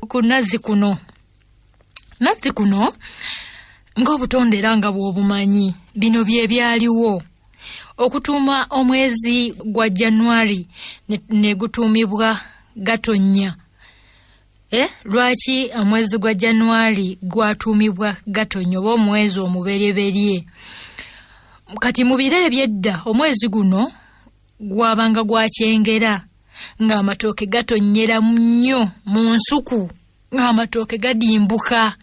ku nazzi kuno. Nazzi kuno ng'obutonde era nga bw'obumanyi, bino bye byaliwo okutuuma omwezi gwa January ne gutuumibwa Gatonnya. Lwaki omwezi gwa January gwatuumibwa Gatonnya oba omwezi omubereberye? Kati mu biro eby'edda omwezi guno gwabanga gwa kyengera, ng'amatooke gatonnyera nnyo mu nsuku, ng'amatooke gadimbuka.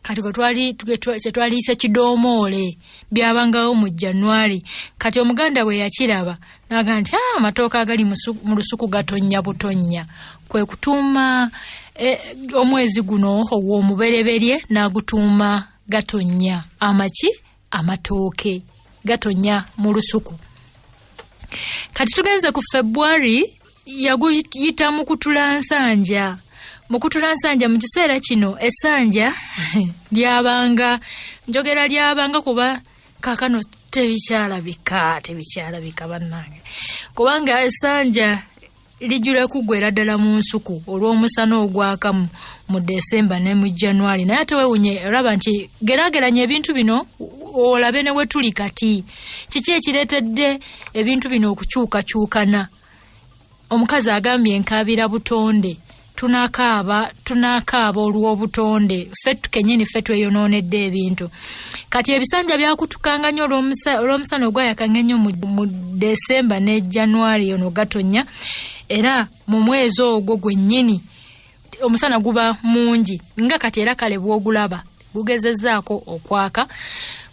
Kati kyetwaliyise kidoomoole byabangawo mu January. Kati Omuganda bwe yakiraba n'agamba nti amatooke agali mu lusuku gatonnya butonnya, kwe kutuuma omwezi guno ogw'omubereberye n'agutuuma Gatonnya. Amaki? Amatooke gatonnya mu lusuku. Kati tugenze ku February, yaguyita Mukutulansanja. Mukutulansanja mu kiseera kino essanja lyabanga, njogera lyabanga kuba kaakano tebikyalabika, tebikyalabika bannange, kubanga essanja lijula kuggwera ddala mu nsuku olw'omusana ogwaka mu Desemba ne mu January. Naye ate wewunye olaba nti geraageranya ebintu bino olabe ne wetuli kati. Kiki ekireetedde ebintu bino okukyukakyukana? Omukazi agambye nkaabira butonde, tunakaaba, tunakaaba olw'obutonde, ffe kenyini ffe tweyonoonedde ebintu. Kati ebisanja byakutukanga nnyo olw'omusana ogwayakanga ennyo mu Desemba ne January ono gatonya, era mu mwezi ogwo gwennyini omusana guba mungi nga kati. Era kale bw'ogulaba gugezezzaako okwaka,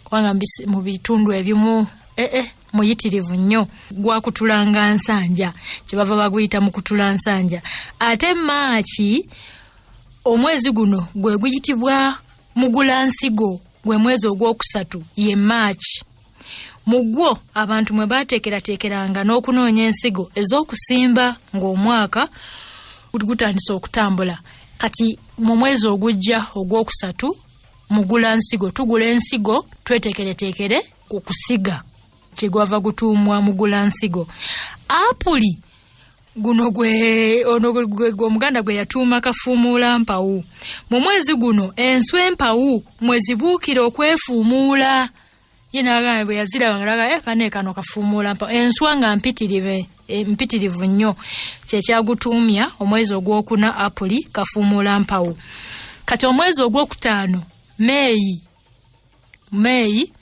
kubanga mu bitundu ebimu muyitirivu nnyo. Gwakutulanga nsanja, kyebava baguyita mukutula nsanja. Ate Maaki, omwezi guno gwe guyitibwa Mugulansigo, gwe mwezi ogwokusatu ye Maaki. Mu gwo abantu mwe bateekerateekeranga n'okunoonya ensigo ez'okusimba ng'omwaka gutandise okutambula. Kati mu mwezi ogujja ogwokusatu, Mugulansigo, tugula ensigo tweteekereteekere ku kusiga, kyegwava gutuumwa Mugulansigo. Apuli guno gwe ono gwe Omuganda gwe yatuuma Kafuumuula mpawu. Mu mwezi guno enswa empawu mwe zibuukira okwefuumuula. Ye nagamba bwe yaziraba nga kane kano kafuumuula mpawu, enswa nga mpitirivu, mpitirivu nnyo, kyekyagutuumya omwezi ogwokuna Apuli, Kafuumuula mpawu. Kati omwezi ogwokutaano Meeyi, Meeyi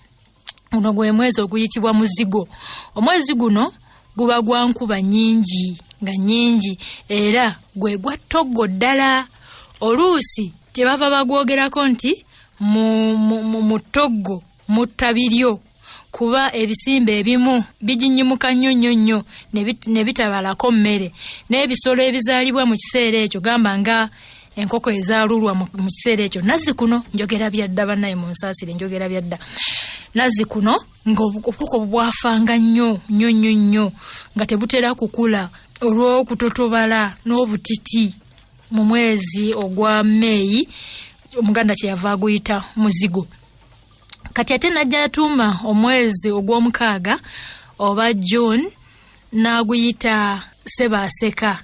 guno gwe mwezi oguyitibwa Muzigo. Omwezi guno guba gwa nkuba nnyingi nga nnyingi, era gwe gwa ttoggo ddala. Oluusi tebava bagwogerako nti mu ttoggo mutta biryo, kuba ebisimbe ebimu biginyimuka nnyo nnyo nnyo ne bitabalako mmere. N'ebisolo ebizaalibwa mu kiseera ekyo, gamba nga enkoko ezaalulwa mu kiseera ekyo. Nazzi kuno njogera byadda bannaye, mu nsaasire, njogera byadda. Nazzi kuno ng'obukoko bwafanga nnyo nnyo nnyo nnyo, nga tebutera kukula olw'okutotobala n'obutiti mu mwezi ogwa Meeyi. Omuganda kyeyava aguyita Muzigo. Kati ate najja yatuuma omwezi ogw'omukaaga oba June, n'aguyita Sebaaseka.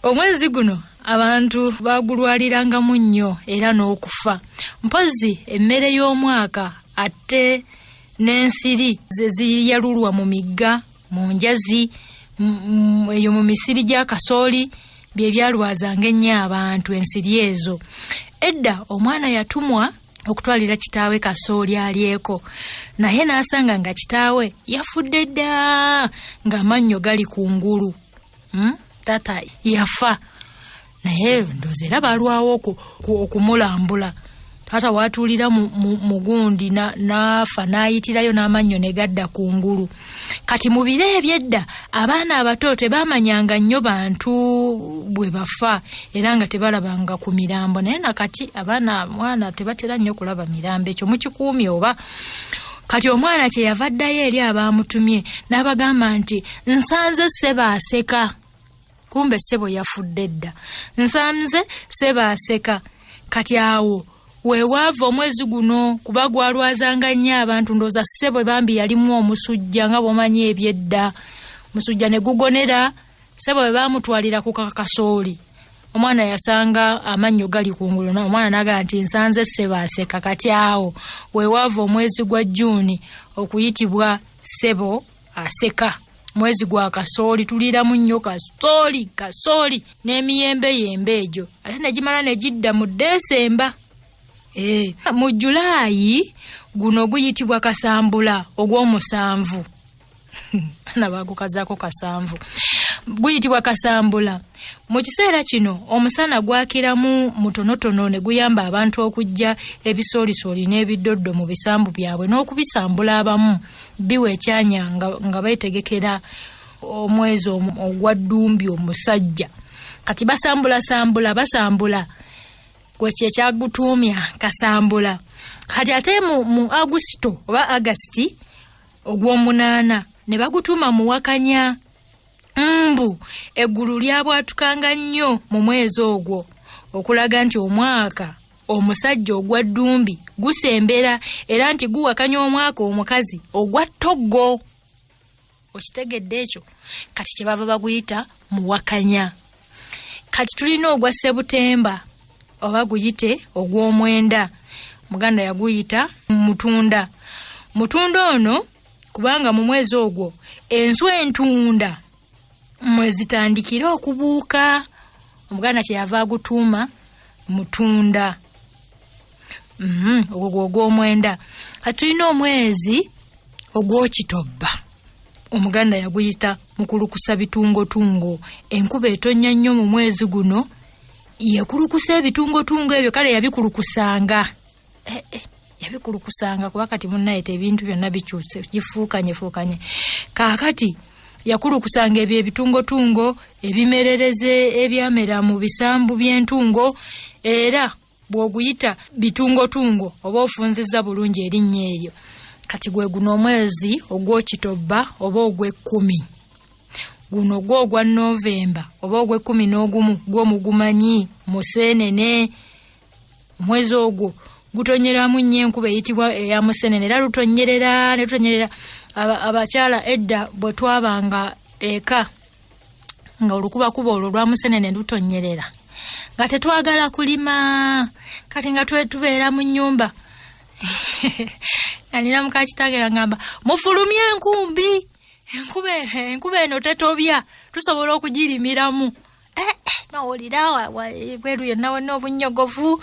Omwezi guno abantu bagulwalirangamu nnyo era n'okufa. Mpozi emmere y'omwaka ate n'ensiri ze ziyalulwa mu migga, mu njazi, eyo mu misiri gya kasooli, bye byalwazanga ennyo abantu ensiri ezo. Edda omwana yatumwa okutwalira kitaawe kasooli alyeko, naye n'asanga nga kitaawe yafudde dda, ng'amannyo gali ku ngulu. Taata yafa, naye ndowooza era balwawo okumulambula. Taata watuulira mu gundi n'afa, n'ayitirayo n'amannyo ne gadda ku ngulu. Kati mu biro ebyedda abaana abato tebamanyanga nnyo bantu bwe bafa, era nga tebalabanga ku mirambo. Naye nakati abaana mwana tebatera nnyo kulaba mirambo, ekyo mukikuumye oba. Kati omwana kyeyava addayo eri abaamutumye n'abagamba nti nsanze Ssebaaseka, kumbe ssebo yafudde dda, nsanze Ssebaaseka. Kati awo weewaava omwezi guno, kuba gwalwazanga nnyo abantu. Ndowooza ssebo bambi yalimu omusujja, nga bw'omanyi ebyedda, musujja ne gugonera. Ssebo bwe baamutwalira ku kakasooli, Omwana yasanga amannyo gali kungulu, omwana n'agamba nti nsanze ssebo aseka. Kati awo wewaava omwezi gwa Juuni okuyitibwa ssebo aseka. Mwezi gwa kasooli, tuliiramu nnyo kasooli, kasooli n'emiyembe yembe egyo, ate ne gimala ne gidda mu Desemba. Mu Julaayi guno guyitibwa Kasambula ogw'omusanvu. Nabagukazaako Kasanvu, guyitibwa Kasambula. Mu kiseera kino omusana gwakiramu mutonotono ne guyamba abantu okuggya ebisoolisooli n'ebiddoddo mu bisambu byabwe n'okubisambula. Abamu biwa ekyanya nga beetegekera omwezi ogwa ddumbi omusajja. Kati basambulasambula, basambula, gwe kyekyagutuumya Kasambula. Kati ate mu Agusito oba Agasiti ogw'omunaana ne bagutuuma Muwakanya. Mbu eggulu lyabwatukanga nnyo mu mwezi ogwo okulaga nti omwaka omusajja ogwa ddumbi gusembera, era nti guwakanya omwaka omukazi ogwa ttoggo. Okitegedde ekyo? Kati kyebava baguyita Muwakanya. Kati tulina ogwa Sebutemba oba guyite ogw'omwenda. Muganda yaguyita Mutunda. Mutunda ono kubanga mu mwezi ogwo enswa entunda mwe zitandikira okubuuka. Omuganda kyeyava agutuuma Mutunda. Ogwo gwe ogw'omwenda. Kati tulina omwezi ogw'Okitobba. Omuganda yaguyita Mukulukusa Bitungotungo. Enkuba etonnya nnyo mu mwezi guno, yekulukusa ebitungotungo ebyo. Kale yabikulukusanga, yabikulukusanga, kuba kati munnaye ebintu byonna bikyuse, gifuukanyefuukanye. Kaakati yakulukusanga ebyo ebitungotungo ebimerereze ebyamera mu bisambu by'entungo, era bw'oguyita bitungotungo oba ofunzizza bulungi erinnya eryo. Kati gwe guno omwezi ogw'Okitobba oba ogw'ekkumi. Guno gwo ogwa Novemba oba ogw'ekkumi n'ogumu gwo mugumanyi, Museenene. Omwezi ogwo gutonyeramu nnyo enkuba eyitibwa eya musenene, era lutonyerera ne lutonyerera. Abakyala edda bwe twabanga eka nga olukubakuba olwo lwa musenene lutonyerera, nga tetwagala kulima. Kati nga tubeera mu nnyumba, alina muka kitange yangamba, mufulumye enkumbi, enkuba eno tetobya, tusobola okugirimiramu. Nowulira bweru yonna wonna obunnyogovu,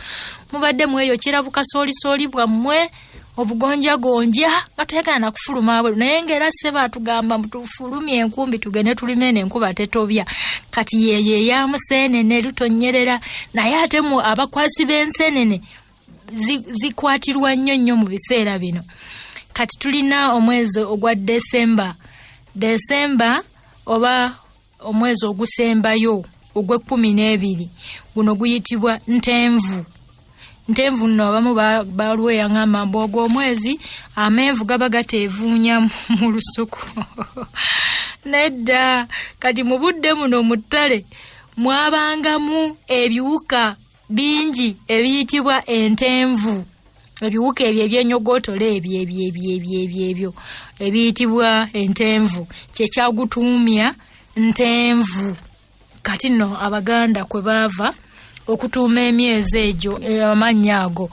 mubadde mweyokera bukasoolisooli bwammwe obugonjagonja, nga teyagala nakufuluma abweru. Naye ngaera sseba atugamba tufulumye enkumbi tugende tulime eno enkuba tetobya. Kati yeyo eya museenene, lutonyerera. Naye ate mu abakwasi b'ensenene zikwatirwa nnyo nnyo mu biseera bino. Kati tulina omwezi ogwa Desemba, Desemba oba omwezi ogusembayo ogw'ekkumi n'ebiri. Guno guyitibwa Ntenvu. Ntenvu nno abamu balweyaŋŋamba mbu ogwo omwezi amenvu gaba gateevuunya mu lusuku. Nedda, kati mu budde muno mu ttale mwabangamu ebiwuka bingi ebiyitibwa entenvu. Ebiwuka ebyo ebyenyogotola ebyo ebyo ebyo ebyo ebyo ebyo ebiyitibwa entenvu, kyekyagutuumya Ntenvu. Kati nno Abaganda kwe baava okutuuma emyezi egyo amannya ago.